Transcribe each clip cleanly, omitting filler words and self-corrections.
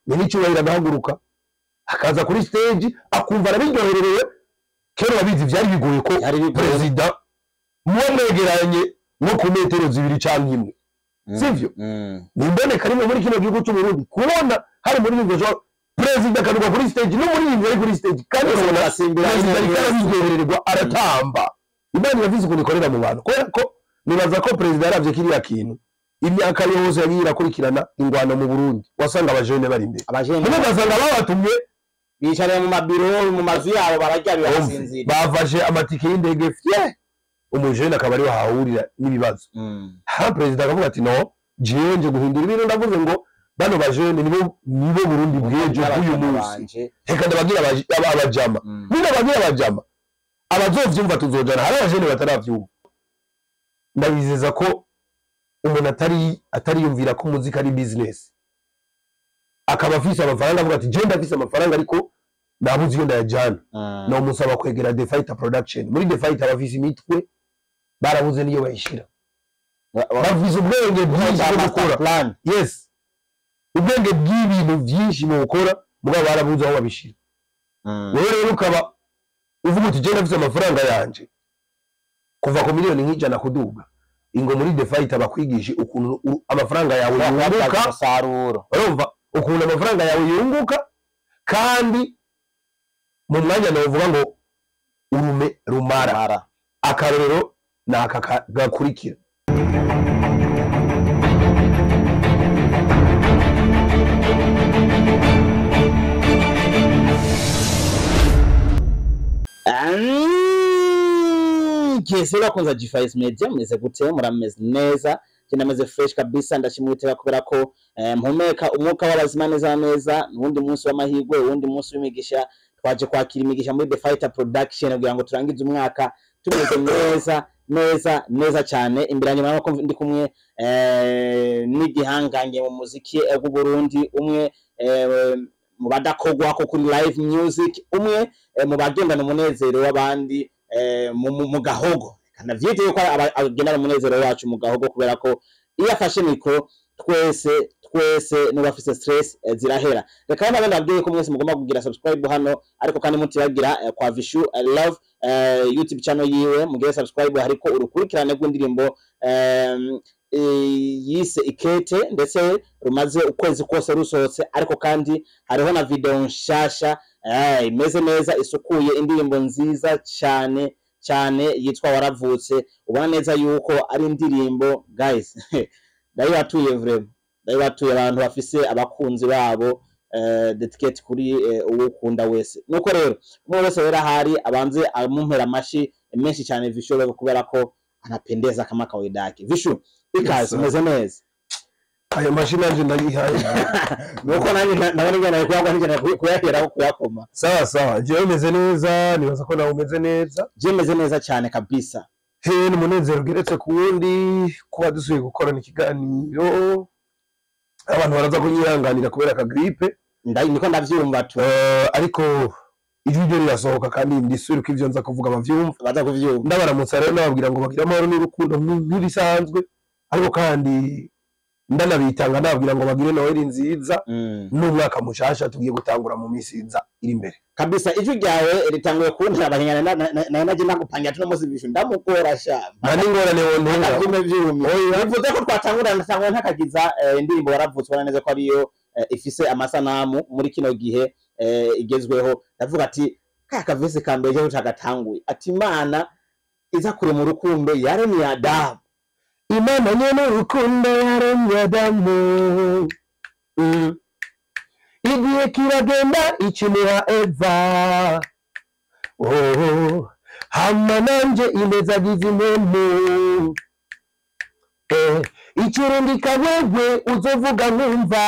Nyenicubahiro agahaguruka akaza kuri stage, akumva arabiryohererewe. Kera wabizi vyari bigoye ko Byari bigoye. perezida muba mwegeranye nko ku metero 2 canke 1, sivyo? Ni imboneka rimwe muri kino gihugu cy'Uburundi kubona hari muri iryo perezida akaruka kuri stage n'umuririmbyi ari kuri stage, kandi Bose ubona barasimbira perezida ariko rimwe. arabiryohererwa, aratamba. Imana iravize ukuntu ikorera mu bantu, kubera ko nibaza ko perezida yaravye kiriya kintu imyaka yose yagiye irakurikirana ingwano mu Burundi, wasanga abajene bari imbere. Abajene Mubo ugasanga babatumye bicariye mu mabiro, mu mazu yabo, bararya barasinzira. Bafashe amatike y'indege fye, umujene akaba ariwe ahahurira n'ibibazo. Ha perezida akavuga ati: "No, jewe nje guhindura ibintu." Ndavuze ngo bano bajene nibo Burundi bw'ejo bw'uyu munsi, reka ndababwira abajama, ninabagira abajama abazovyumva tuzojana. Hari abajene bataravyumva, ndabizeza ko umuntu atariyumvira ko umuziki ari business, akaba afise amafaranga, avuga ati: "Je ndafise amafaranga ariko nabuze iyo ndayajana," nomusaba kwegera The Fighter Production. Muri The Fighter bafise imitwe, barabuze niyo bayishira, bafise ubwenge bwinshi bwo gukora. Plan. Yes, ubwenge bw'ibintu byinshi mu gukora, mugabo barabuze aho babishira. Wowe rero ukaba uvuga uti: "Je ndafise amafaranga yanje kuva ku miliyoni 100 kuduga," ingo muri The Fighter bakwigishe ukuntu amafaranga yawe yunguka. Umusaruro. Urumva ukuntu amafaranga yawe yunguka, kandi mu mwanya navuga ngo urume rumara. Mara. Akarorero ni aka gakurikira. Kese bakunza G5 Media, meze gute? Murameze neza? Je nameze fresh kabisa, ndashimwiteka kubera ko mpumeka umwuka w'abazima neza neza. Nuwundi munsi w'amahirwe, uwundi munsi w'imigisha. Twaje kwakira imigisha muri The Fighter Production kugira ngo turangize umwaka tumeze neza neza neza cyane. Imbere yanjye murabona ko ndi kumwe n'igihangange mu muziki w'u Burundi, umwe mu badakogwa ko kuri live music, umwe mu bagendana umunezero w'abandi mu gahogo. Kanavyite yuko agendana umunezero wacu mu gahogo, kubera ko iyo afashe mikro twese twese n'abafise stress zirahera. Reka rero ndababwiye ko mwese mugomba kugira subscribe hano, ariko kandi mutibagira kwa Vishu Love YouTube channel yiwe, mugire subscribe. Hariko urukurikirane rw'indirimbo yise Ikete, ndetse rumaze ukwezi kose rusohotse, ariko kandi hariho na video nshasha imeze neza, isukuye, indirimbo nziza cyane cyane yitwa Waravutse. Ubona neza yuko ari indirimbo, guys, ndayibatuye vraiment, ndayibatuye abantu bafise abakunzi babo, dedicate kuri uwo ukunda wese. Nuko rero umwe wese rero ahari abanze amumpera amashi menshi cyane Vishu Love, kubera ko anapendeza kama kawaida yake. Vishu, ikaze. Yes, sir. Umeze neza? Ayo mashi nanje ndayihaye. Nuko nanjye ndabona ingana kuyagwa nigena kuyaheraho kuyakoma. Sawa sawa, jewe meze neza, nibaza ko nawe umeze neza. Je meze neza cyane kabisa. He, ni umunezero ugeretse ku wundi kuba dusubiye gukorana ikiganiro. Abantu baraza kunyihanganira kubera akagripe. Niko ndavyumva tu. Ariko ijwi ryo rirasohoka, kandi ndisubire ko ivyo nza kuvuga bavyumva. Baza kuvyumva. Ndabaramutsa rero, nababwira ngo bagire amahoro n'urukundo nk'ibisanzwe, ariko kandi ndanabitanga nababwira ngo bagire Noheli nziza n'umwaka mushasha tugiye gutangura mu minsi iza iri imbere. Kabisa, ijwi ryawe ritanguye kuntera abahinyana nayo naje nagupangira tuno munsi Vishu ndamukora sha. Nta n'ingorane wontera. Vyume vyumye. Bivuze ko twatangura natangura ntakagiza indirimbo Waravutse, ubona neza ko ariyo ifise amasanamu muri kino gihe igezweho. Ndavuga ati kaya kavese ka mbere cyo cagatanguye ati: "Imana iza kure mu rukundo yaremye Adamu." Imana nyene urukundo yaremye Adamu. Igihe kiragenda ikimuha Eva. Oh, hama nanje imezagiza impemu. Ikirundika wewe uzovuga nkumva,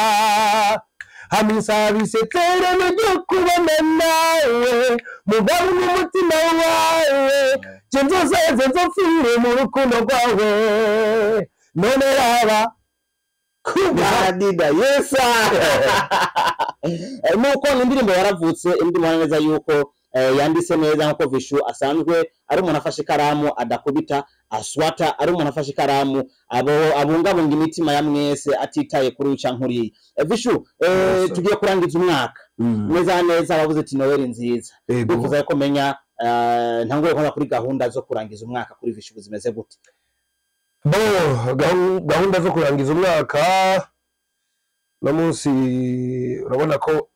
hamisaba isezerano ryo kubana nawe, mugabo n'umutima wawe, je nzozaze nzopfire mu rukundo rwawe. None raba. Baradida yesa. Nuko ni indirimbo Waravutse, indirimbo ubona neza yuko yanditse neza nkuko Vishu asanzwe ari umuntu afashe ikaramu adakubita aswata, ari umuntu afashe ikaramu abo abungabunga imitima ya mwese atitaye kuri uyu canke uriya. Vishu, Yes, sir. tugiye kurangiza umwaka neza neza, bavuze ati Noel nziza. Ego. Bifuza ko menya ntanguye kubona kuri gahunda zo kurangiza umwaka kuri Vishu zimeze gute? Bon, gahunda zo kurangiza umwaka no munsi urabona ko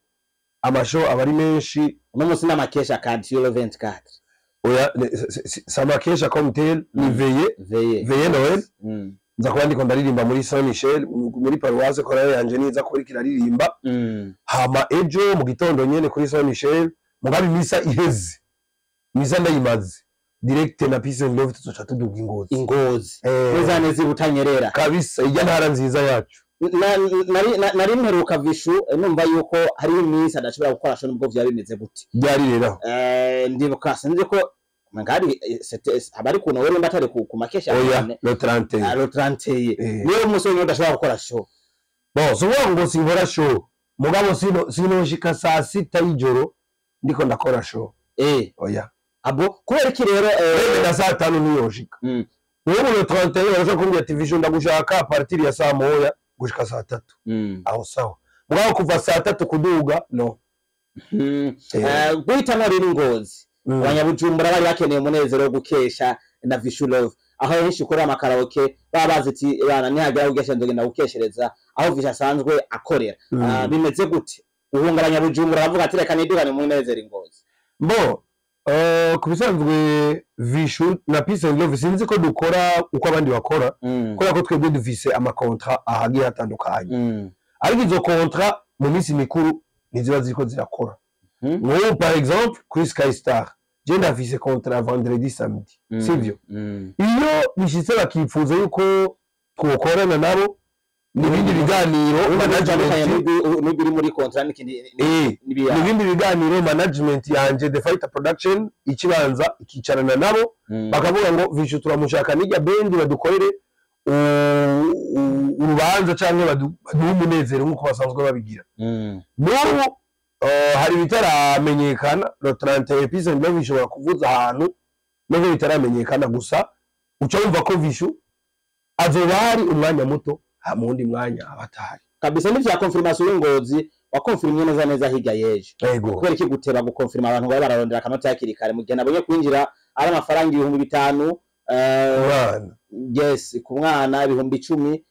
amasho aba ari menshi. Uno munsi n'amakesha kandi yo 24. Oya, samakesha comme tel ni veillée. Veillée. Veillée Noël. Nza kuba ndiko ndaririmba muri Saint Michel, muri paroisse chorale yanje niza kuba iriko iraririmba. Hama ejo mu gitondo nyene kuri Saint Michel, mugabe misa iheze, misa ndayimaze direct na Peace and Love tuzoca tuduga Ingozi. Ingozi. Eh, neza neza ibutanyerera. Kabisa, ijya ntara nziza yacu. Nari mperuka Vishu numva yuko hariho iminsi adashobora gukora show nubwo vyaba bimeze gute. Byari rero. Ndibuka sinzi ko ngari abari ku Noel mba atari ku makesha. Oya. Cyane. Le 31. Le 31. Eh. Niyo umunsi wenyine udashobora gukora show. Bon, si ukuvuga ngo sinkora show, mugabo sinoshika saa 6 y'ijoro ndiko ndakora show. Oya. Abo kubera iki rero? Wewe na saa 5 niyoshika. Wewe le 31 urashobora kumbwira ati Vishu ndagushaka a partir ya saa 1 gushika saa 3. Aho sawa, mugabo kuva saa 3 kuduga no. Guhitamwo rero Ingozi, abanyabujumbura bari bakeneye umunezero wo gukesha na Vishu Love, aho henshi ukorera amakaraoke baba bazi ati bana nihagera gukesha nzogenda gukeshereza aho Vishu asanzwe akorera. Ah, bimeze gute uhunga abanyabujumbura bavuga ati reka nidugane umunezero Ingozi? Bon, ku bisanzwe Vishu na Peace and Love sinzi ko dukora uko abandi bakora, kubera ko twebwe dufise amakontra ahagiye hatandukanye, ariko izo kontra mu minsi mikuru ntiziba ziriko zirakora. Nk'ubu par exemple kuri Sky Star je ndafise kontra vendredi, samedi, sivyo? Iyo bishitse bakifuza yuko twokorana nabo n'ibindi biganiro management N'ubwo uri muri kontra n'ikindi n'ibiyago. N'ibindi biganiro management yanje The Fighter Production ikibanza ikicarana nabo, bakavuga ngo Vishu turamushaka n'ijya bendi badukorere urubanza canke baduhe umunezero nk'uko basanzwe babigira. N'ubu hari ibitaramenyekana, le 31 Peace and Love ishobora kuvuza ahantu nubwo bitaramenyekana, gusa uca wumva ko Vishu azoba hari umwanya muto, ha mu wundi mwanya aba atahari. Kabisa, n'ivya confirmation y'Ingozi wakonfirmye neza neza hirya y'ejo. Ego. Kubera iki guteba gukonfirma abantu baba bararondera akanota hakiri kare, mu gihe nabonye kwinjira ari amafaranga 5000? Umwana. Yes, ku mwana 10,000,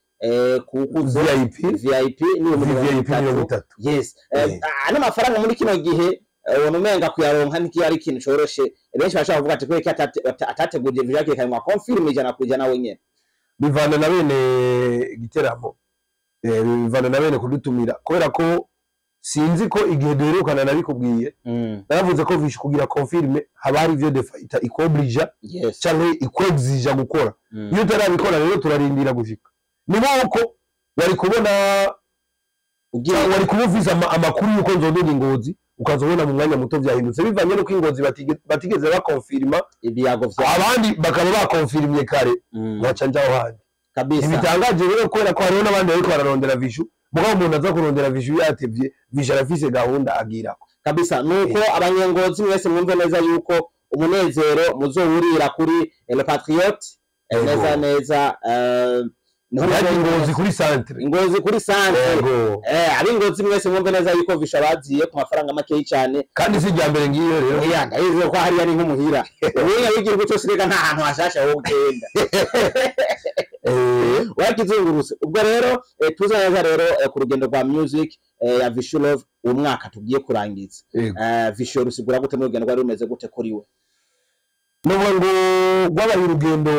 ku kuze VIP. VIP ni ibihumbi VIP 30. 30. Yes. Eh. Ano mafaranga muri kino gihe ubona umenga kuyaronka ntikiyo ari ikintu coroshe. Benshi bashobora kuvuga ati kubera iki atateguje ivyo hakiri kare ngo akonfirme 100% wenyene? Bivana na bene igiteramo, bivana na bene kudutumira, kubera ko sinzi ko igihe duherukana nabikubwiye, naravuze ko Vishu kugira confirme haba hari ivyo The Fighter ikoblija canke ikwexija gukora. Iyo utarabikora rero turarindira gushika ni nk'uko wari kubona ugiye wari kuba ufise amakuru yuko nzoduga Ingozi, ukazobona mu mwanya muto vyahindutse bivanye nuko Ingozi batigeze bakonfirma. Ibiyago vya Abandi bakaba bakonfirmye kare, nkaca njaho handi. Ntibitangaje rero kubera ko hariho n'abandi bariko bararondera Vishu, mugabo umuntu aza kurondera Vishu yatevye, Vishu arafise gahunda agirako. Kabisa, nuko abanyengozi mwese mwumve neza yuko umunezero muzowurira kuri Le Patriote neza neza niho. Yaje Ingozi kuri centre. Ingozi kuri centre. Yego. Ab'Ingozi mwese mwumve neza yuko Vishu baziye ku mafaranga makeyi cyane. Kandi si irya mbere ngiyo rero. Oya, ndabizi ko hariya ni nk'umuhira ubunya w'igihugu cyose, reka nta hantu hashasha wo ugenda wakizungurutse. Ubwo rero tuza neza rero ku rugendo rwa music ya Vishu Love uwo mwaka tugiye kurangiza. Yego. Vishu rusigura gute mu rugendo rwari rumeze gute kuri we? Nuvuga ngo rwabaye urugendo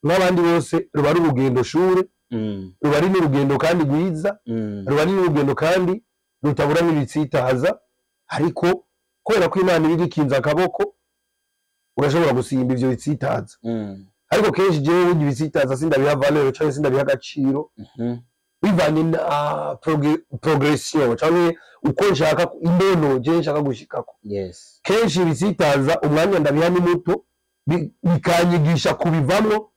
nk'abandi bose, ruba ari urugendo shure, ruba ari n'urugendo kandi rwiza, ruba ari n'urugendo kandi rutabura n'ibitsitaza, ariko kubera ko Imana iba igikinze akaboko urashobora gusimba ivyo bitsitaza. Ariko kenshi jewe burya ibitsitaza sindabiha valeur canke sindabiha agaciro, bivanye na progression canke uko nshaka imbono je nshaka gushikako. Kenshi ibitsitaza umwanya ndabiha ni muto, bikanyigisha kubivamwo.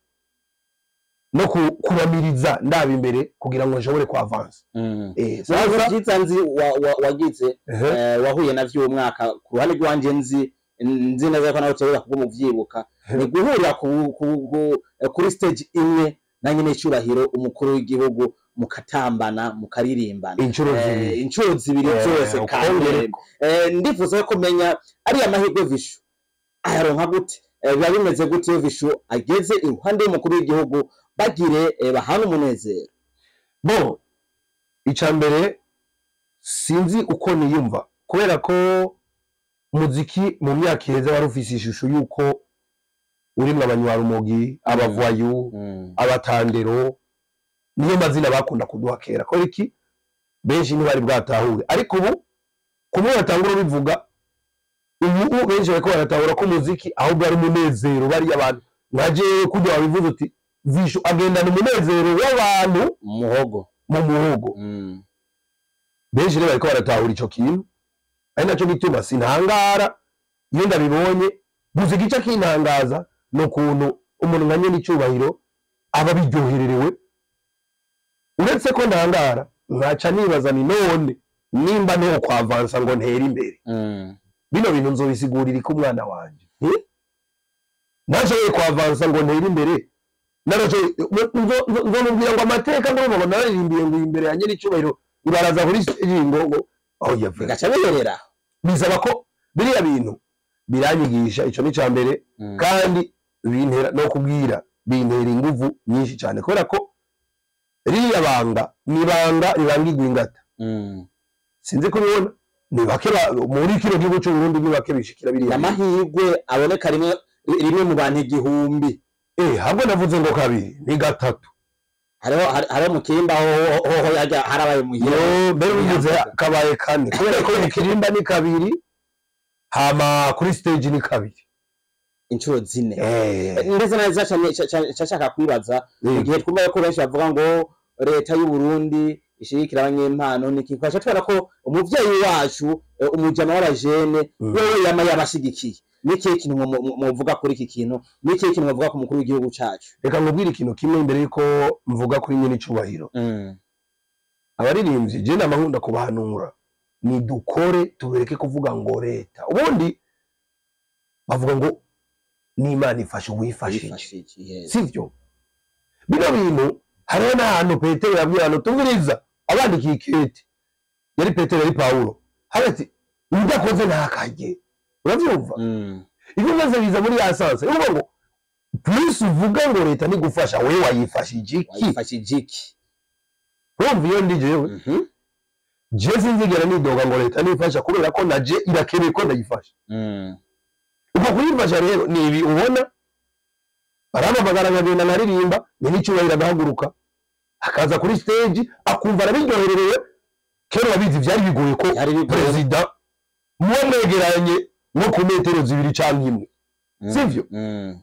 no kuramiriza ndaba imbere kugira ngo nshobore ku avancer. Sasa byiza nzi wagize wahuye navyo uwo mwaka ku ruhande rwanje, nzi neza ko nawe ushobora kuba umuvyibuka, ni guhurira kuri stage imwe na nyene icyubahiro umukuru w'igihugu, mukatambana, mukaririmbana inshuro zibiri. Inshuro zibiri zose. Kandi ndifuza ko menya ari amahirwe Vichou ayaronka gute, biba bimeze gute iyo Vichou ageze iruhande y'umukuru w'igihugu bagire bahana umunezero? Bon, icya mbere sinzi uko niyumva, kubera ko muziki mu myaka iheze wari ufise ishusho y'uko urimwo abanywarumogi, abavayu, abatandero, niyo mazina bakunda kuduha kera. Kubera iki? Benshi ntibari bwatahure, ariko ubu kumwe batangura bivuga, ubu benshi bariko baratahura ko umuziki ahubwo ari umunezero. Bariya abantu nka jewe, kurya wabivuze uti Vichou agendana umunezero w'abantu muhogo, mu muhogo. Benshi rero bariko baratahura ico kintu, ari naco gituma sintangara iyo ndabibonye. Gusa igice kintangaza ni ukuntu umuntu nka nyene icyubahiro aba biryohererewe. Uretse ko ntangara, nkaca nibaza ni none nimba niho kwavansa ngo ntere imbere, bino bintu nzobisigurira ko umwana wanje ntashoboye kwavansa ngo ntere imbere, nzomubwira ngo amateka ngo nararimbiye ngo imbere ya nyene icyubahiro baraza kuri stage ngo oh yeah, bigaca biherera. Bisaba ko biriya bintu biranyigisha, ico ni mbere, kandi bintera no kubwira, bintera inguvu nyinshi cyane, kubera ko ririya banga ni banga ribangirwa ingata. Sinzi kubibona, ni bake muri kino gihugu cy'u Burundi, ni bake bishikira biriya. Amahirwe aboneka rimwe rimwe mu bantu 1000. Habwo navuze ngo kabiri ni gatatu. Hariho mu Kirimba hoho harabaye muhira. Yo mbere bivuze kabaye kane, kubera ko mu Kirimba ni kabiri, hama kuri stage ni kabiri. Inshuro zine. Ndetse neza cyashaka kwibaza, mu gihe twumva ko benshi bavuga ngo leta y'u Burundi ishigikira abanyempano, niki kwasha tubona ko umuvyeyi wacu, umujama w'abajene, wewe yama yabashigikiye. Niki kintu muvuga kuri iki kintu? Niki kintu muvuga ku mukuru w'igihugu cacu? Reka nkubwire ikintu kimwe imbere yuko mvuga kuri nyene icubahiro. Abaririmbyi je namahunda kubahanura, ni dukore tubereke kuvuga ngo leta. Ubundi bavuga ngo n'Imana ifashe uwifashije, sivyo? Bino bintu hariho n'ahantu Petero yabwiye abantu, tumviriza, abandikiye ikete, yari Petero, yari Pawulo, hagati udakoze ntakarye. Uravyumva? Ibyo byose biza muri ya sanse uvuga ngo plus uvuga ngo leta nigufasha, wewe wayifashije iki? Wayifashije iki? Urumva iyo ndi jewe, je sinzigera nidoga ngo leta nifasha, kubera ko naje irakeneye ko ndayifasha. Uko kuyifasha rero ni ibi ubona, barampamagara nkagenda nkaririmba, nyene icyubahiro agahaguruka akaza kuri stage akumva arabiryohererewe. Kera urabizi vyari bigoye ko perezida muba mwegeranye nko ku metero 2 canke 1, sivyo?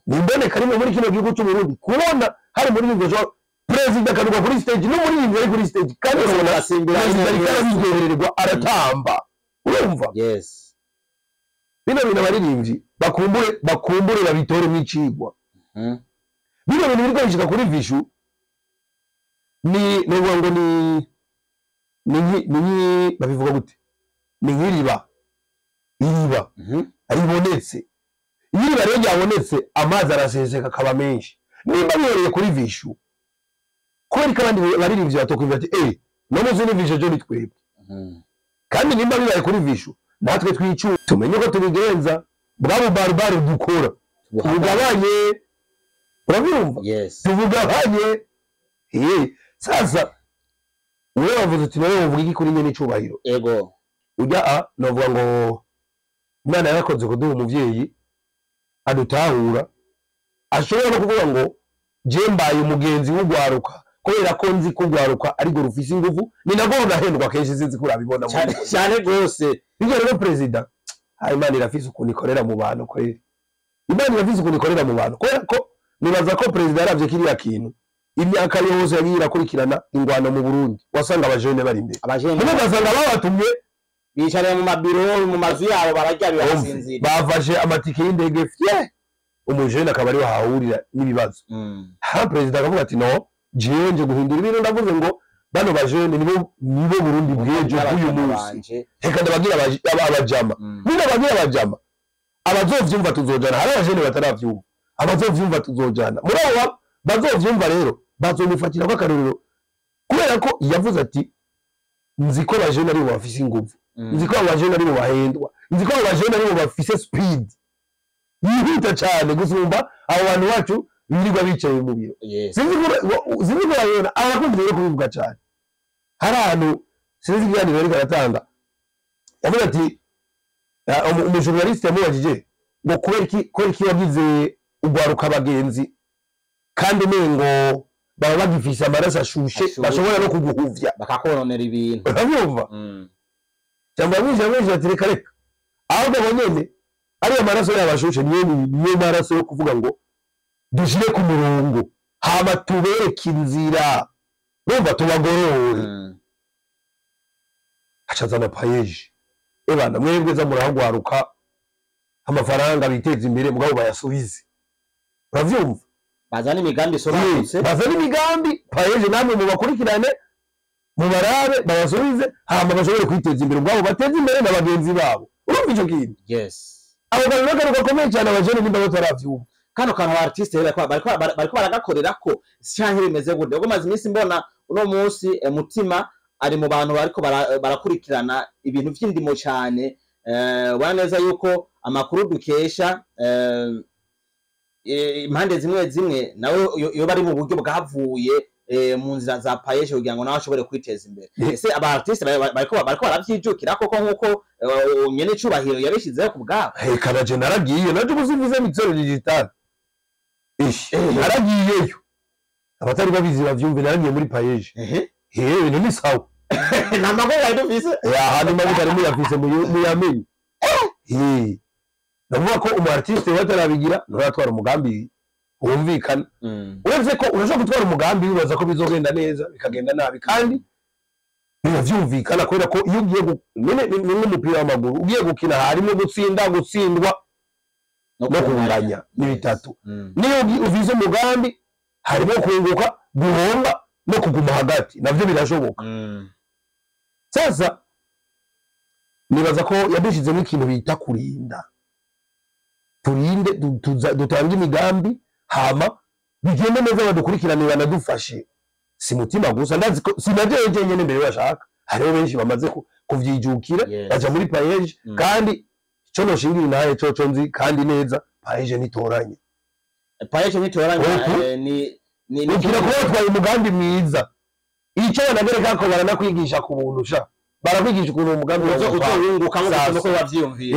Ni imboneka rimwe muri kino gihugu cy'u Burundi kubona hari muri iryo perezida akaruka kuri stage n'umuririmbyi ari kuri stage, kandi perezida ariko arabiryohererwa aratamba. Urumva? Yes. Bino bintu abaririmbyi bakumbure babitoremo icigwa. Bino bintu biriko bishika kuri Vichou ni nuvuga ngo ni babivuga gute, ni nk'iriba, iriba ribonetse. Iyo iriba rero ryabonetse, amazi araseseka akaba menshi. Nimba bihereye kuri Vichou, kubera ko abandi baririmbyi batokwumva ati no muzi ni Vichou jo ni twebwe. Kandi nimba bibaye kuri Vichou, natwe twicu tumenye ko tubigenza, bwa bubarubari dukora tubugabanye. Urabyumva? Yes. Tubugabanye. Sasa wewe wavuze uti nawe uvuga iki kuri nyene icubahiro? Ego. Ujya novuga ngo Imana yarakoze kuduha umuvyeyi adutahura, ashobora no kuvuga ngo je mbaye umugenzi w'ugwaruka, kubera ko nzi kugwaruka ariko rufise inguvu, ni nagwo runahendwa kenshi, sinzi ko urabibona cyane gose. Ibyo rero perezida, Imana irafise ukuntu ikorera mu bantu kweri. Imana irafise ukuntu ikorera mu bantu, kubera ko nibaza ko perezida yaravye kiriya kintu imyaka yose yagiye irakurikirana ingwano mu Burundi, wasanga abajene bari imbere, ugasanga babatumye bicariye mu mabiro, mu mazu yabo, bararya birasinzira, bafashe amatike y'indege fye. Umujene akaba ariwe hahurira n'ibibazo. Ha perezida akavuga ati: "No, jewe nje guhindura ibintu, ndavuze ngo bano bajene nibo Burundi bw'ejo bw'uyu munsi." Banje. Reka ndababwira abajama. Ninabagira abajama, abazovyumva tuzojana. Hari abajene bataravyumva, abazovyumva tuzojana. Muri abo bazovyumva rero bazomufatira ko akarorero, kubera ko yavuze ati: "Nzi ko abajene aribo bafise inguvu, nzi ko abajene aribo bahendwa, nzi ko abajene aribo bafise speed yihuta cyane gusumba abo bantu bacu birirwa bicaye mu biro." Sinzi ko urabibona, abakunzi rero kubivuga cyane. Hari ahantu, sinzi ikiganiro ariko aratanga, yavuze ati umujournaliste yamubajije ngo kubera iki wagize ugwaruka abagenzi kandi umengo baba bagifise amaraso ashushe, Ashushe. bashobora no kuguhuvya, bakakononera ibintu. Urabyumva? Cyangwa mwisha ati: "Reka reka, ahubwo abo nyene ariyo maraso yabo ashushe niyo maraso yo kuvuga ngo dushire ku murongo, hama tubereke inzira, urumva, tubagorore." Acazana PAEEJ. Ebana mwebwe za murahagwaruka amafaranga biteza imbere, mugabo bayasubize, uravyumva? Bazana imigambi isobanutse. Bazana imigambi, PAEEJ namwe mubakurikirane, mubarabe, bayasubize, hama bashobore kwiteza imbere ubwabo, bateze imbere na bagenzi babo. Urumva ico kintu? Yes. Abo kantu n'akantu gakomeye cyane, abajene nimba bataravyumva. Kano kantu aba artiste bariko baragakorera ko canke bimeze gute? Ubwo maze iminsi mbona uno munsi Mutima ari mu bantu bariko barakurikirana ibintu vy'indimo cane. Ubona neza yuko amakuru dukesha impande zimwe zimwe, nawe yoba ari mu buryo bwavuye mu nzira za PAEEJ kugira ngo nawe ashobore kwiteza imbere. Ese aba artiste bariko baravyijukira koko nkuko nyene icubahiro yabishizeho ku bwabo? Reka naje naragiye, naje ubusimvize mixeur digital ishi, naragiyeyo. Abatari babizi bavyumve, naragiye muri PAEEJ. Hewe, ibintu ni sawa. Nta makuru bari dufise. Hanyuma mutari muyafise, muyamenye. Ndavuga ko umu artiste we atarabigira nturatwara umugambi wumvikana. Uretse ko urashobora gutwara umugambi wibaza ko bizogenda neza, bikagenda nabi, kandi biravyumvikana, kubera ko iyo ugiye ni nk'umupira w'amaguru ugiye gukina, harimo gutsinda, gutsindwa no kunganya, ni bitatu. Niyo ufise umugambi harimo kunguka, guhomba no kuguma hagati, navyo birashoboka. Sasa nibaza ko yadushyizemo ikintu bita kurinda, turinde dutange imigambi, hama bigende neza, badukurikirane, banadufashe. Si Mutima gusa, ndazi ko sinajewe jenyene mbere bashaka, hariho benshi bamaze kuvyijukira, baja muri PAEEJ. Kandi ico noshingira naye coco nzi kandi neza, PAEEJ nitoranye. PAEEJ ntitoranya. Uku. Ni Ukira kuba watwaye umugambi mwiza, ico banagereka ko baranakwigisha ku buntu sha, barakwigisha ukuntu uwo mugambi wawupanga. Uzowunguka Sasa. nk'uko wavyiyumviye.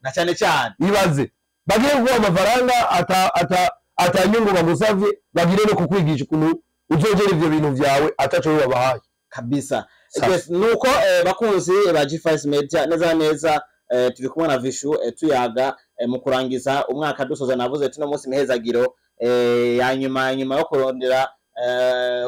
Na cyane cyane Ibaze bagire kuguha amafaranga ata atanyungu bagusavye, bagire no kukwigisha ukuntu uzogera ivyo bintu vyawe ataco babahaye. Kabisa. Sasa. Yes, nuko bakunzi ba G5 Media, neza na neza turi kumwe na Vishu, tuyaga mu kurangiza umwaka dusoza. Navuze tuno munsi imihezagiro ya nyuma nyuma yo kurondera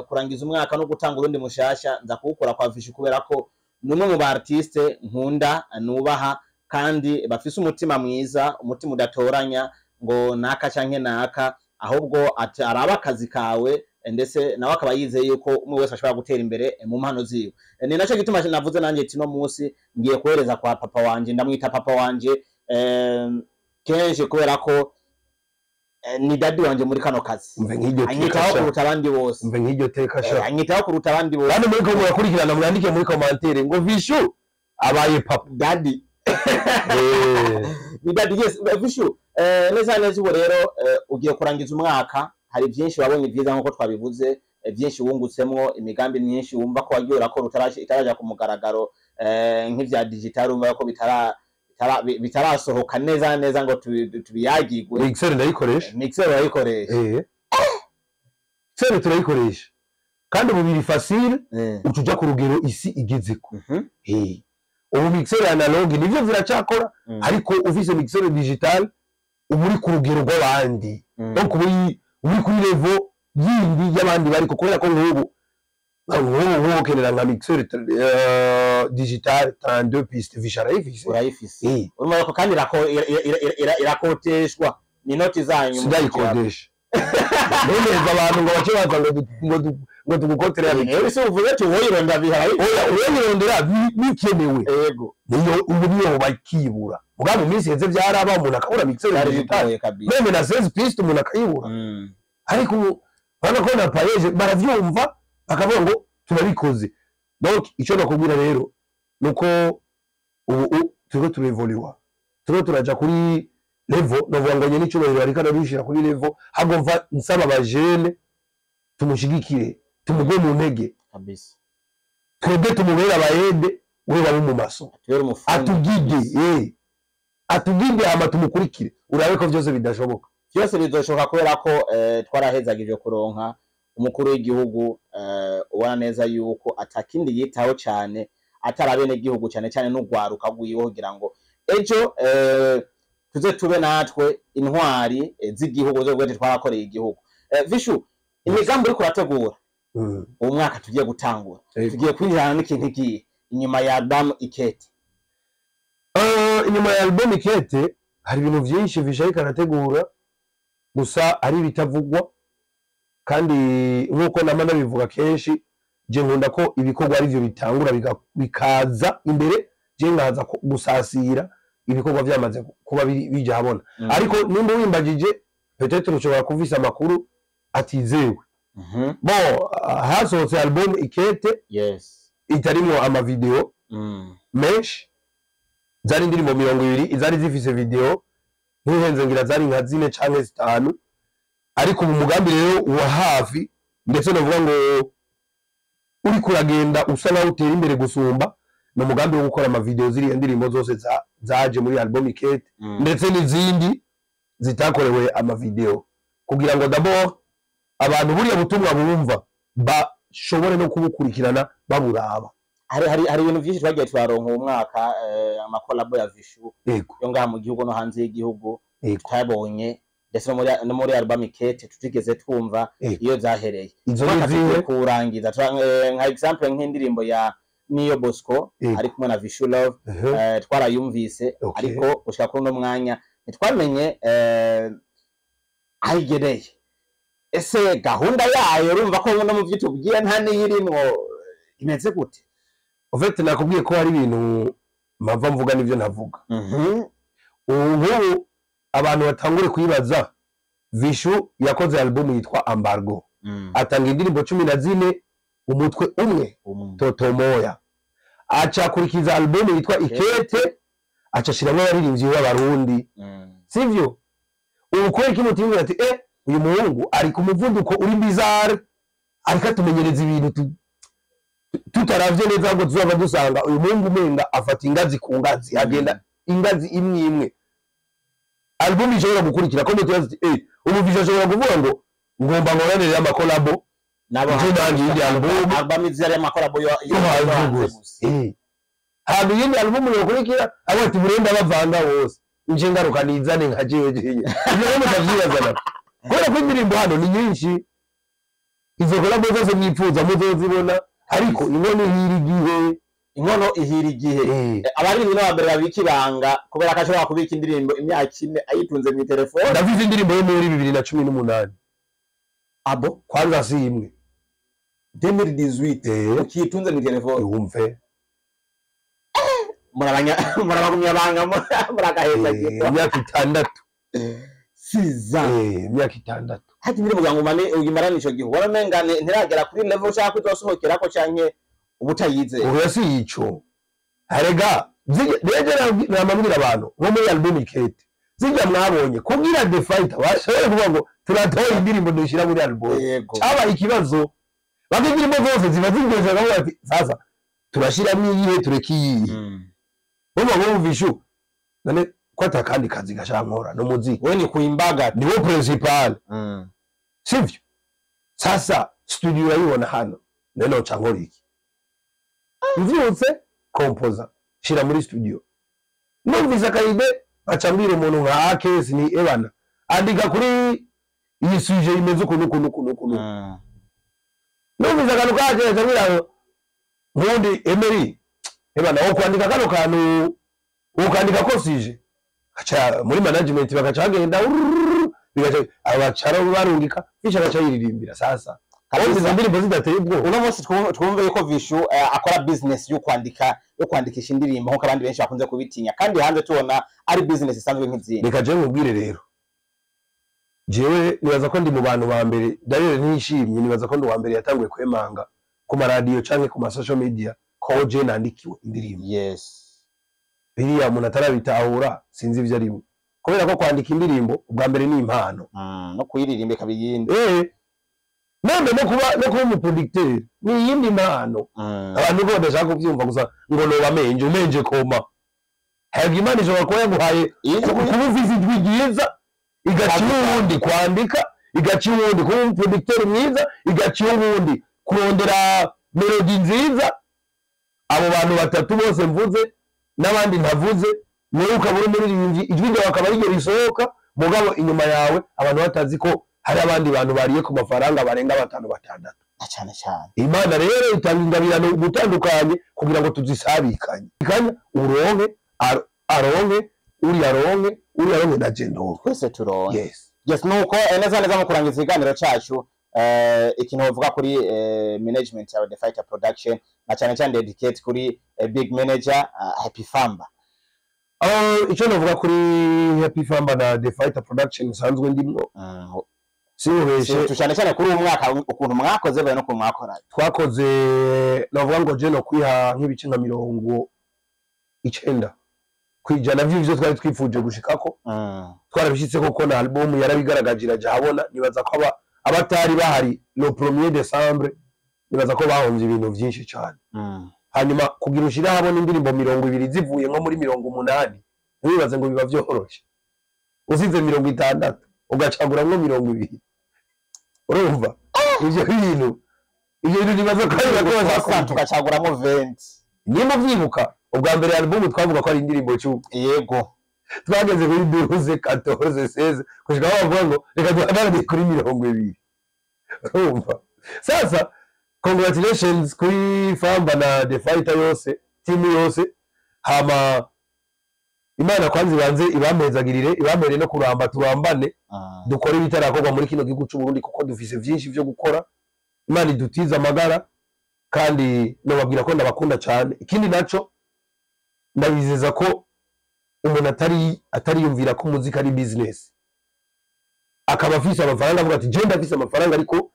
kurangiza umwaka no gutanga urundi mushasha, nza kuwukora kwa Vishu, kubera ko ni umwe mu ba artiste nkunda, nubaha, kandi bafise umutima mwiza, umutima udatoranya ngo naka canke naka, ahubwo ati araba akazi kawe, ndetse nawe akaba yizeye yuko umwe wese ashobora gutera imbere mu mpano ziwe. Ni naco gituma navuze nanjye ati no munsi ngiye kohereza kwa papa wanje. Ndamwita papa wanje kenshi kubera ko ni daddy wanje muri kano kazi. Umve nk'iryo teka Anyitaho sha. kuruta abandi bose. Umve nk'iryo teka sha. Anyitaho kuruta abandi bose. Kandi muri ko murakurikirana, mwandike muri commentaire ngo Vishu abaye papa. Daddy. Ni daddy, yes. Vishu, neza neza ubu rero ugiye kurangiza umwaka, hari byinshi wabonye byiza nk'uko twabivuze, byinshi wungutsemwo, imigambi myinshi wumva ko wagiye urakora itaraja ku mugaragaro, nk'ivya digital wumva ko bitarasohoka neza neza ngo tubiyagirwe. Mixer ndayikoresha. Mixer urayikoresha? Mixer turayikoresha, kandi ubu biri facile. Uca uja ku rugero isi igezeko. Ubu mixer analogue nivyo ziracakora, ariko ufise mixer digital uba uri ku rugero rw'abandi. Donc uba uri kuri level yindi y'abandi bariko, kubera ko nk'ubu ukenera nka mixer digital 32 pistes, Vishu arayifise. Urayifise. Eh. Urumva ko kandi irakoteshwa. Ni noti zanyu. Sindayikodesha, noneza abantu ngo bace baza ngo tugukotere ya mixeur. Rero se uvuze ati woyirondera bihari? Oya, urayirondera bikenewe. Niyo ubu niyo bakibura. Mugabo mu minsi iheze byaraba, umuntu akabura mixeur Byari digital, bigoye kabisa. même na 16 piste umuntu akayibura. Ariko ubu urabona ko na PAEEJ baravyumva, bakavuga ngo turabikoze. Donc icyo nakubwira rero nuko ubu turiko turevoluwa, turiko turaja kuri level. Novuga ngo nyene icyubahiro ariko arabishira kuri level. Hagomva nsaba abajene tumushigikire, tumugwe mu ntege. Twebwe tumubere abayede, we babe mu maso. Tubere umufundi. Atugide, atugide, hama tumukurikire, urabe ko vyose bidashoboka. Byose bizoshoboka kubera ko twarahezagije kuronka umukuru w'igihugu ubona neza yuko atakindi yitaho cyane atari abenegihugu, cyane cyane n'urwaruka rwiwe, kugira ngo ejo tuze tube natwe intwari z'igihugu zo kuvuga ati twarakoreye igihugu. Vishu, imigambi uriko urategura uwo mwaka tugiye gutangura, tugiye kwinjirana n'ikintu igiye inyuma ya album Ikete? Inyuma ya album Ikete hari ibintu vyinshi Visha ariko arategura, gusa ari ibitavugwa. Kandi nk'uko nama nabivuga kenshi, je nkunda ko ibikorwa arivyo bitangura bikaza imbere, je nkaza gusasira ibikorwa vyamaze kuba bija habona. Ariko nimba wimbagije, peut-être ushobora kuvisa amakuru atizewe. Bon, hasohotse album Ikete itarimwo amavideo menshi. Zari indirimbo 20 izari zifise video, ntihenze, ngira zari nka zine canke zitanu. Ariko ubu mugambi rero wa hafi, ndetse novuga ngo uriko uragenda usa naho utera imbere gusumba, ni umugambi wo gukora amavideo ziriya ndirimbo zose zaje muri album Ikete, ndetse n'izindi zitakorewe amavideo, kugira ngo d'abord abantu buriya butumwa bumva bashobore no kubukurikirana baburaba. Hari ibintu byinshi twagiye turaronka uwo mwaka, amakolabo ya Vishu yo ngaha mu gihugu no hanze y'igihugu twabonye, ndetse no muri album Ikete tutigeze twumva iyo zahereye. Izo ni Umwaka tugiye zihe? kuwurangiza nka example nk'indirimbo ya Niyo Bosco ari kumwe na Vishu Love, twarayumvise, ariko gushika kuri uno mwanya ntitwamenye aho igereye. Ese gahunda yayo, urumva ko no mu vyo tubwiye nta n'iyirimwo, imeze gute? En fait, nakubwiye ko hari ibintu mpava mvuga n'ibyo ntavuga. Ubu nk'ubu abantu batangure kwibaza, Vishu yakoze album yitwa Embargo, atanga indirimbo 14, umutwe umwe, Umwe. Totomoya. Aca akurikiza album yitwa Ikete, aca ashiramwo abaririmbyi b'Abarundi. Sivyo? Ubu kubera iki mutimwe ati uyu muhungu ari ku muvuduko uri bizarre, ariko atumenyereza ibintu tutaravye neza ngo tuzova dusanga uyu muhungu umenga afata ingazi ku ngazi, agenda ingazi imwe imwe. Album ishobora gukurikira ko mutubaza ati ubu Visha ashobora kuvuga ngo ngomba nkoranire amakolabo Nabo nje nanjye iyindi album album izi ari amakolabo yo yo hanze gusa. Hama iyindi album yokurikira abo ati burenda bavanga bose, nje ngaruka nizane nka jewe jewe. Ibyo rero mutavyibaza nako, kubera ko indirimbo hano ni nyinshi. Izo kolabo zose mwipfuza muzozibona, ariko inkono ihira igihe. Inkono ihira igihe. Abaririmbyi n'abambere babika ibanga, kubera ko ashobora kubika indirimbo imyaka 4 ayitunze mu telefone. Ndafise indirimbo yo muri 2018. Abo Kwanza si imwe. 2018 ukitunze mu telefone? Wumve. Murabanya murabagumya banga muragaheza. Imyaka 6. Siza. Imyaka 6. Hati indirimbo kugira ngo umane uyimarane ico gihe, ubona umenga ntiragera kuri level ushaka ko izosohokerako, canke uba utayizeye? Oya, si ico. Harega rero namabwira abantu nko muri album Ikete zijya mwabonye, kugira The Fighter bashobora kuvuga ngo turatoye indirimbo dushyira muri album, cyabaye ikibazo. Bamwe indirimbo zose ziba ziryoshye, bakavuga ati sasa turashyiramo iyihe, tureke iyihe? Bumva ngo Vishu none ko atakandi kazi gashaka nkora no muziki. We ni kuimbaga. Niwo principal, sivyo? Sasa studio urayibona hano, none noca nkora iki? Mvyutse kompoza, shira muri studio, numvise aka idée, aca mbwira umuntu nka Akesi ni ebana andika kuri iyi sujet imeze ukuntu ukuntu ukuntu ukuntu. Numvise akantu kaje, aca mbwira ngo nkundi Emery, ebana wo kwandika kano kantu, ukandika ko sujet, aca muri management bakaca bagenda. Bigaca abacara barungika, Vishu agaca yiririmbira. Sasa Kabisa. izo ndirimbo zidateye ubwoba. Uno munsi twumve yuko Vishu akora business yo kwandika, yo kwandikisha indirimbo, nkuko abandi benshi bakunze kubitinya, kandi hanze tubona ari business isanzwe nk'izindi. Reka jewe nkubwire rero, jewe nibaza ko ndi mu bantu ba mbere, Daniel ntishimye, nibaza ko ndi uwa mbere yatanguye kwemanga ku maradiyo canke ku ma social media ko je nandikiwe indirimbo. Biriya umuntu atarabitahura sinzi ivyo arimo, kubera ko kwandika indirimbo ubwa mbere ni impano. No kuyiririmba ikaba iyindi. None no kuba umuproducteur ni iyindi mpano. Abantu ko badashaka kuvyumva gusa ngo noba menje umenje koma hega. Imana ishobora kuba yaguhaye kuba ufise ijwi ryiza, igaca uwundi kwandika, igaca uwundi kuba umuproducteur mwiza, igaca uwundi kurondera melody nziza. Abo bantu batatu bose mvuze n'abandi ntavuze, wowe ukaba uri umuririmbyi, ijwi ryawe akaba ariryo risohoka, mugabo inyuma yawe abantu batazi ko hari abandi bantu bariye ku mafaranga barenga batanu, batandatu. Na cyane cyane. Imana rero itanga ingabirano gutandukanye kugira ngo tuzisabikanye. Kanya uronke, aronke uriya, aronke uriya, aronke na je ndonke. Twese turonke. Yes. Yes, nuko neza neza mu kurangiza ikiganiro cacu, ikintu bavuga kuri management yawe, The Fighter Production, na cyane cyane dedicate kuri big manager, Happy Famba. Icyo navuga kuri Happy Famba na The Fighter Production nsanzwe ndimwo, sinkubeshe, cyane cyane kuri uyu mwaka, ukuntu mwakoze baye n'ukuntu mwakoranye. Twakoze, navuga ngo je no kwiha nk'ibice nka 90% vy'ivyo twari twifuje gushikako twarabishitse, koko na album yarabigaragaje, iraja habona. Nibaza ko abatari bahari le 1er décembre, nibaza ko bahomvye ibintu vyinshi cane. Hanyuma kugira ushire habona indirimbo 20 zivuye nko muri 80, ntiwibaze ngo biba vyoroshe. Usize 60 ugacaguramwo 20, urumva ivyo bintu nibaza ko ari Gusa tugacaguramwo 20. Nimba uvyibuka, ubwa mbere album twavuga ko ari indirimbo 10. Twageze kuri 12, 14, 16, gushika aho bavuga ngo reka duhagarare kuri 20. Urumva sasa, congratulations kuri Famba na The Fighter yose, team yose. Hama Imana kwanza ibanze ibamezagirire, ibamere no kuramba, turambane, dukore ibitarakorwa muri kino gihugu c'u Burundi, kuko dufise vyinshi vyo gukora. Imana idutize amagara, kandi nobabwira ko ndabakunda cyane. Ikindi naco, ndabizeza ko umuntu atariyumvira ko umuziki ari business, akaba afise amafaranga, avuga ati je ndafise amafaranga ariko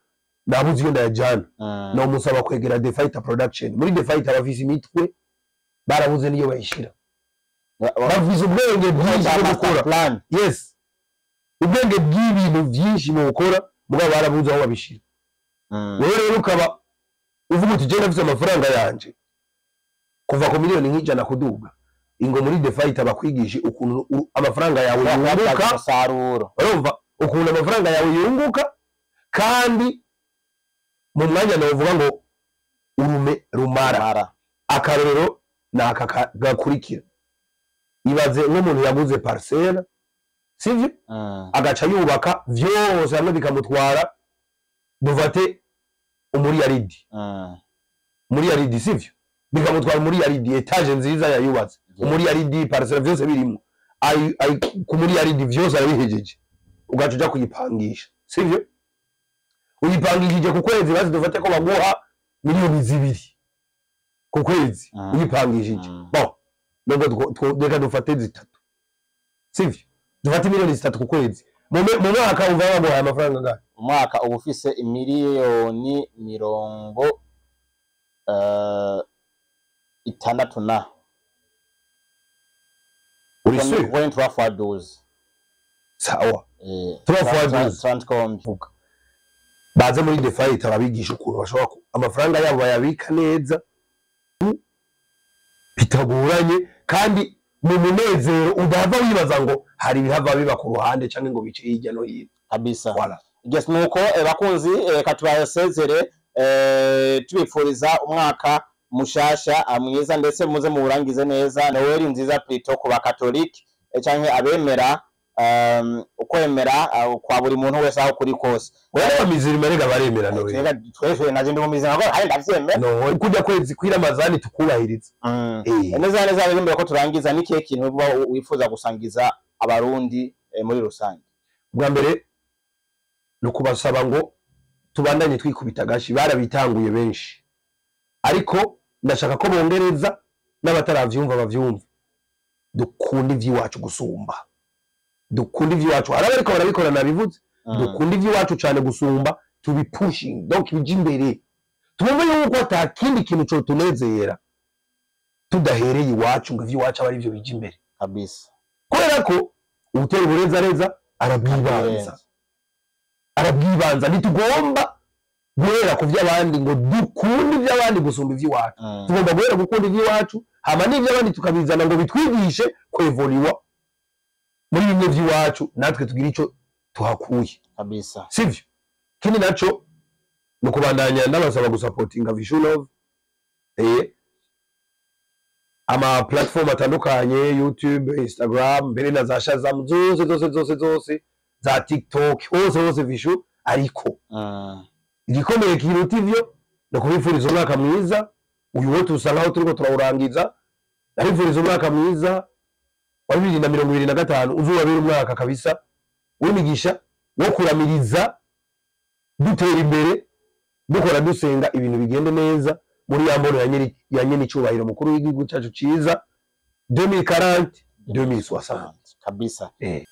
nabuze iyo ndayajana, no musaba kwegera The Fighter Production. Muri The Fighter bafise imitwe, barabuze niyo bayishira, bafise ubwenge bwinshi bwo gukora. Plan. Yes, ubwenge bw'ibintu byinshi mu gukora, mugabo barabuze aho babishira. Wowe rero ukaba uvuga uti je ndafise amafaranga yanje kuva ku miliyoni nk'ijana kuduga, ingo muri The Fighter bakwigishe ukuntu amafaranga yawe yunguka. Umusaruro. Urumva ukuntu amafaranga yawe yunguka, kandi mu mwanya navuga ngo urume rumara. Mara. Akarorero ni aka gakurikira: ibaze nk'umuntu yaguze parcelle, sivyo, agaca yubaka vyose hamwe bikamutwara, dufate umuriyaridi, umuriyaridi, sivyo, bikamutwara umuriyaridi, étage nziza yayubatse, umuriyaridi, parcelle vyose birimo, ku muriyaridi vyose arabihejeje, ugaca uja kuyipangisha, sivyo? Uyipangishije ku kwezi, bazi dufate ko baguha miliyoni 2 ku kwezi, uyipangishije. Bon, nubwo reka dufate 3, sivyo? Dufate miliyoni 3 ku kwezi, mu mwaka uva baguhaye amafaranga angahe? Umwaka uba ufise imiliyoni 60 na Uri sûr? Kuko ni 3 fois 12. Sawa. 3 fois 12. 30 kombi. Baze muri The Fight, ababigisha ukuntu bashobora amafaranga yabo bayabika neza bitagoranye, kandi mu munezero udahava wibaza ngo hari ibihava biba ku ruhande cyangwa ngo bice hirya no hino. Kabisa. Voilà. Yes, nuko bakunzi, katubasezere tubipfuriza umwaka mushasha mwiza, ndetse muze muwurangize neza, Noel nziza plutôt ku bakatolike canke abemera ukwemera kwa buri muntu wese aho kuri kose. Wewe abamizirima rega baremera Noel. Twebwe naje ndi mu mizima ngo hari ndavyemera. No kujya kwezi kw'iramazani tukubahiriza. Neza neza rero, imbere ko turangiza, ni kihe kintu uba wifuza gusangiza Abarundi muri rusange? Bwa mbere No kubasaba ngo tubandanye twikubita agashi. Barabitanguye benshi, ariko ndashaka ko bongereza, n'abataravyumva bavyumva. Dukunda ivy'iwacu gusumba, dukunda ivy'iwacu. Hari abariko barabikora, nabivuze. Dukunda ivy'iwacu cane gusumba, tubipushinge, donc bije imbere, twumve yuko ata kindi kintu cotunezera tudahereye iwacu, ngo ivy'iwacu aba arivyo bija imbere. Kubera ko uwutera uburezareza arabwibanza, arabwibanza. Ntitugomba guhera ku vy'abandi ngo dukunde ivy'abandi gusumba ivy'iwacu. Tugomba guhera gukunda ivy'iwacu, hama n'ivy'abandi tukabizana ngo bitwigishe kwevoliwa muri bimwe vy'iwacu, natwe tugira ico tuhakuye. Sivyo? Kindi naco ni ukubandanya ndabasaba gusapotinga Vichou Love, ama platform atandukanye, YouTube, Instagram, mbere na za Shazam, zose zose zose zose, za TikTok, hose hose Vichou. Ariko igikomeye kiruta ivyo ni ukubifuriza umwaka mwiza. Uyu wo tusa nkaho turiko turawurangiza. Ndabifuriza umwaka mwiza wa 2025, uzobabera umwaka kabisa w'imigisha, wo kuramiriza, dutera imbere, dukora, dusenga, ibintu bigende neza muri ya mbono ya nyene icubahiro mukuru w'igihugu cyacu ciza, 2040 2060.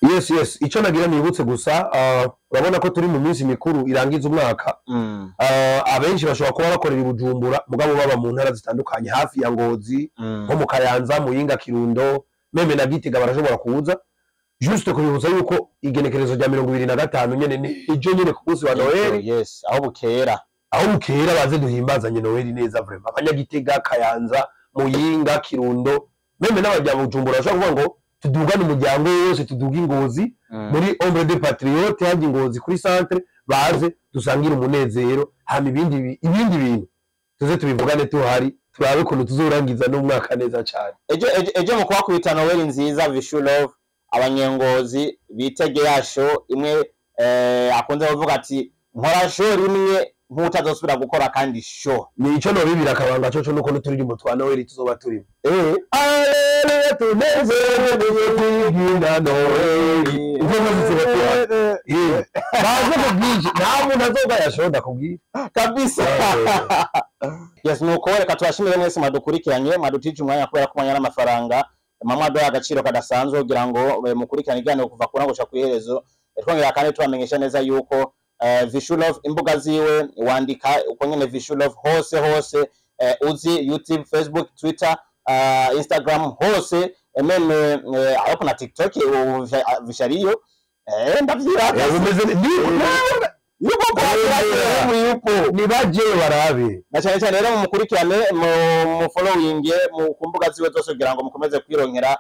Yes, icyo nagira nibutse gusa, urabona ko turi mu minsi mikuru irangiza umwaka. Abenshi bashobora kuba bakorera i Bujumbura, mugabo baba mu ntara zitandukanye hafi ya Ngozi, nko mu Kayanza, Muyinga, Kirundo, même na Gitega barashobora kuza. Juste kubibutsa yuko igenekerezo rya 25 nyene ni ejo nyene, ku munsi wa Noheli. Yes, aho bukera. Aho bukera, baze duhimbazanye Noheli neza vraiment. Abanyagitega, Kayanza, Muyinga, Kirundo, même n'abajya Bujumbura bashobora kuvuga ngo tudugane umuryango wose, tuduge i Ngozi muri Ombre de Patriote, hajya i Ngozi kuri centre, baze dusangire umunezero. Hama ibindi bintu tuze tubivugane tuhari, turabe ukuntu tuzorangiza n'umwaka neza cyane. Ejo mu kubakubita Noheli nziza, Vichou Love, abanyengozi bitege ya show imwe akunze kuvuga ati nkora show rimwe nk'utazosubira gukora kandi show. Ni ico nobibira akabanga coco, nuko n'uturirimbo twa Noheli tuzoba turimo. Aleluya, tunezerewe twigina Noheli, ivyo byose tuzoba tuhari. Baze ku bwinshi, nta muntu azoba yashoda kubwira. Yes, nuko reka tubashimire mwese mwadukurikiranye, mwadutije umwanya, kubera ko umwanya n'amafaranga. Mama aduha agaciro kadasanzwe kugira ngo mukurikirane ikiganiro kuva ku gushika kw'iherezo. Twongera kandi tubamenyesha neza yuko Vichou Love, imbuga ziwe wandika uko nyene Vichou Love hose hose, uzi YouTube, Facebook, Twitter, Instagram, hose, même ariko na TikTok ubu vishariyo, ndavyirata. Umeze ni yuko yupo. Nibaje barabe. Na cyane cyane rero mumukurikirane, mu following mu ku mbuga ziwe zose kugira ngo mukomeze kwironkera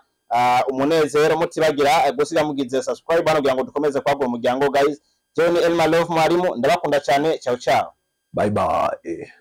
umunezero. Mutibagira gusiga mugize subscribe hano kugira ngo dukomeze kwagura umuryango. Guys, jewe ni Elma Love Mwarimu, ndabakunda cyane. Ciao ciao. Bye bye.